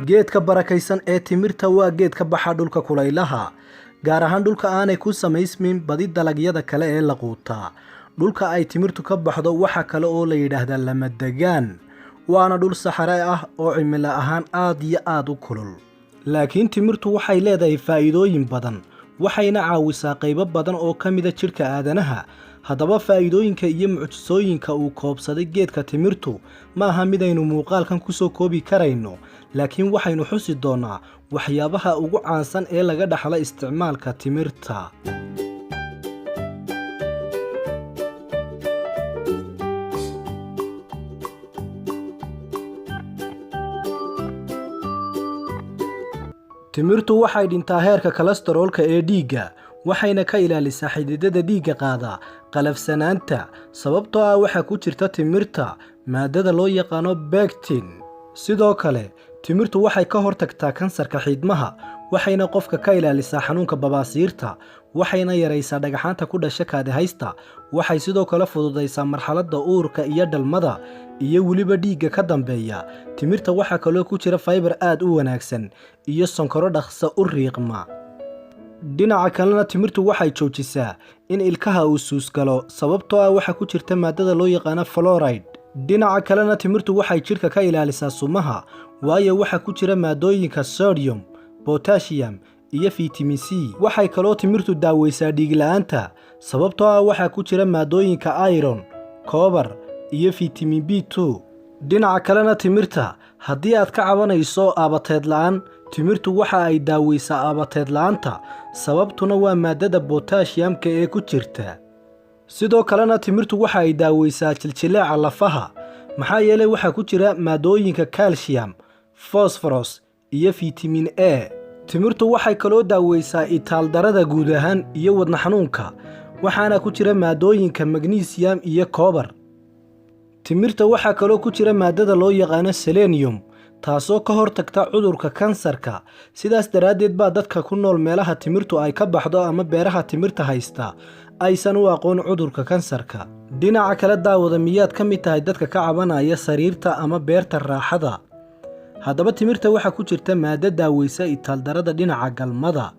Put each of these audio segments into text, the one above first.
Geedka barakaysan ee timirta waa geed ka baxa dhulka kulaylaha, gaar ahaan dhulka aanay ku samaysmin badi dalagyada kale ee la quutaa. Dhulka ay timirtu ka baxdo waxa kale oo la yidhaahdaa lamadegaan, waana dhul saxare ah oo cimilo ahaan aad iyo aad u kulul. Laakiin timirtu waxay leedahay faa'iidooyin badan, waxayna caawisaa qaybo badan oo ka mida jidhka aadanaha. Haddaba faa'iidooyinka iyo mucjisooyinka uu koobsaday geedka timirtu ma aha midaynu muuqaalkan kusoo koobi karayno, laakiin waxaynu xusi doonnaa waxyaabaha ugu caansan ee laga dhaxlo isticmaalka timirta. Timirtu waxay dhintaa heerka kolestaroolka ee dhiigga, waxayna ka ilaalisaa xididada dhiigga qaada qalafsanaanta, sababtoo ah waxaa ku jirta timirta maadada loo yaqaano pectin. Sidoo kale, timirtu waxay ka hortagtaa kansarka xiidmaha, waxayna qofka ka ilaalisaa xanuunka babaasiirta, waxayna yaraysaa dhagxaanta ku dhasha kaadihaysta. Waxay sidoo kale fududaysaa marxaladda uurka iyo dhalmada iyo weliba dhiigga ka dambeeya. Timirta waxaa kaloo ku jira fiber aad u wanaagsan iyo sonkoro dhaqso u riiqma. Dhinaca kalena, timirtu waxay joojisaa in ilkaha uu suus galo, sababtoo ah waxaa ku jirta maadada loo yaqaano fluoride. Dhinaca kalena, timirtu waxay jidhka ka ilaalisaa sumaha, waayo waxaa ku jira maadooyinka sodium, potassium iyo vitamin C. Waxay kaloo timirtu daaweysaa dhiig la'aanta, sababtoo ah waxaa ku jira maadooyinka iron, copper iyo vitamin B2. Dhinaca kalena, timirta haddii aad ka cabanayso appetite la'aan, timirtu waxa ay daaweysaa appetite la'aanta, sababtuna waa maadada potassium-ka ee ku jirta. Sidoo kalena, timirtu waxa ay daaweysaa jiljileeca lafaha, maxaa yeelay waxaa ku jira maadooyinka calcium, phosphorus iyo vitamin A. Timirtu waxay kaloo daaweysaa itaaldarrada guud ahaan iyo wadne xanuunka, waxaana ku jira maadooyinka magnesium iyo copper. Timirta waxaa kaloo ku jira maadada loo yaqaano selenium, taasoo ka hortagta cudurka kansarka. Sidaas daraaddeed baa dadka ku nool meelaha timirtu ay ka baxdo ama beeraha timirta haysta aysan u aqoon cudurka kansarka. Dhinaca kale, daawada, miyaad ka mid tahay dadka ka cabanaya sariirta ama beerta raaxada? Haddaba timirta waxaa ku jirta maaddo daaweysa itaaldarrada dhinaca galmada,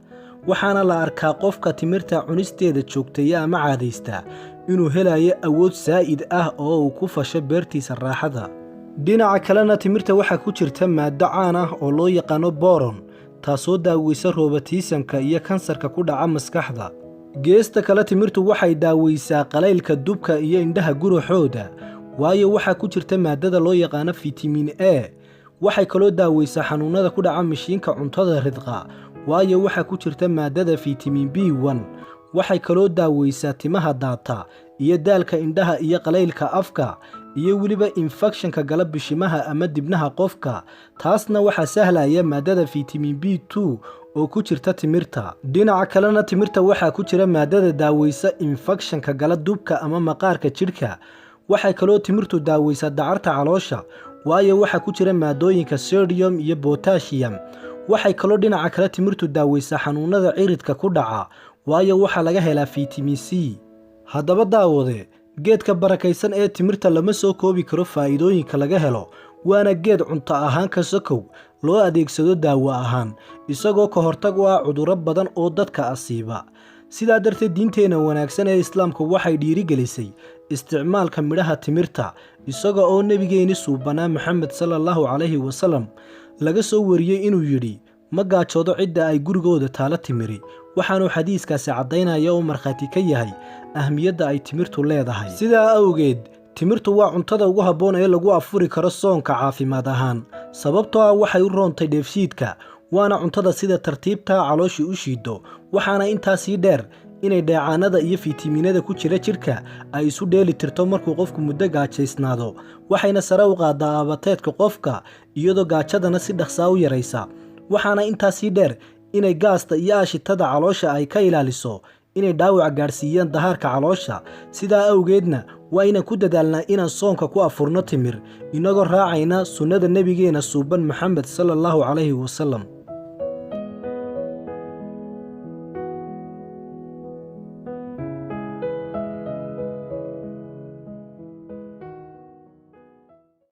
waxaana la arkaa qofka timirta cunisteeda joogteeya ama caadaysta inuu helayo awood saa'id ah oo uu ku fasho beertiisa raaxada. Dhinaca kalena, timirta waxaa ku jirta maaddo caan ah oo loo yaqaano boron, taasoo daaweysa rheumatism-ka iyo kansarka ku dhaca maskaxda. Geesta kale, timirtu waxay daaweysaa qalaylka dubka iyo indhaha guraxooda, waayo waxaa ku jirta maadada loo yaqaano vitamin A. Waxay kaloo daaweysaa xanuunada ku dhaca mishiinka cuntada ridqa, waayo waxaa ku jirta maadada vitamin B1. Waxay kaloo daaweysaa timaha daata iyo daalka indhaha iyo qalaylka afka iyo weliba infekshanka gala bishimaha ama dibnaha qofka. Taasna waxaa sahlaya maadada vitamin B2 oo ku jirta timirta. Dhinaca kalena, timirta waxaa ku jira maadada daaweysa infekshanka gala dubka ama maqaarka jidhka. Waxay kaloo timirtu daaweysaa dacarta caloosha, waayo waxaa ku jira maadooyinka sodium iyo potassium. Waxay kaloo dhinaca kale timirtu daaweysaa xanuunada ciridka ku dhaca, waayo waxaa laga helaa vitamin C. Haddaba daawade, geedka barakaysan ee timirta lama soo koobi karo faa'iidooyinka laga helo, waana geed cunto ahaan ka sokow loo adeegsado daawo ahaan, isagoo ka hortag u ah cudurro badan oo dadka asiiba. Sidaa darteed, diinteenna wanaagsan ee Islaamku waxay dhiirigelisay isticmaalka midhaha timirta, isaga oo nebigeeni suubanaa Maxamed sallallahu calayhi wasalam laga soo wariyey inuu yidhi: "Ma gaajoodo cidda ay gurigooda taalo timiri." Waxaanuu xadiiskaasi caddaynaya oo markhaati ka yahay ahmiyadda ay timirtu leedahay. Sidaa awgeed, timirtu waa cuntada ugu habboon ee lagu afuri karo soonka caafimaad ahaan, sababtoo ah waxay u roontay dheefshiidka, waana cuntada sida tartiibtaa caloosha u shiido. Waxaana intaasii dheer inay dheecaanada iyo fiitamiinada ku jira jidhka ay isu dheeli tirto markuu qofku muddo gaajaysnaado, waxayna sare u qaadaa appetite-ka qofka, iyadoo gaajadana si dhaqsaa u yaraysa. Waxaana intaasii dheer inay gaasta iyo aashitada caloosha ay ka ilaaliso inay dhaawac gaadhsiiyaan dahaarka caloosha. Sidaa awgeedna waa inaan ku dadaalnaa inaan soonka ku afurno timir, inagoo raacayna sunnada nebigeena suuban Maxamed sallallahu calayhi wasalam.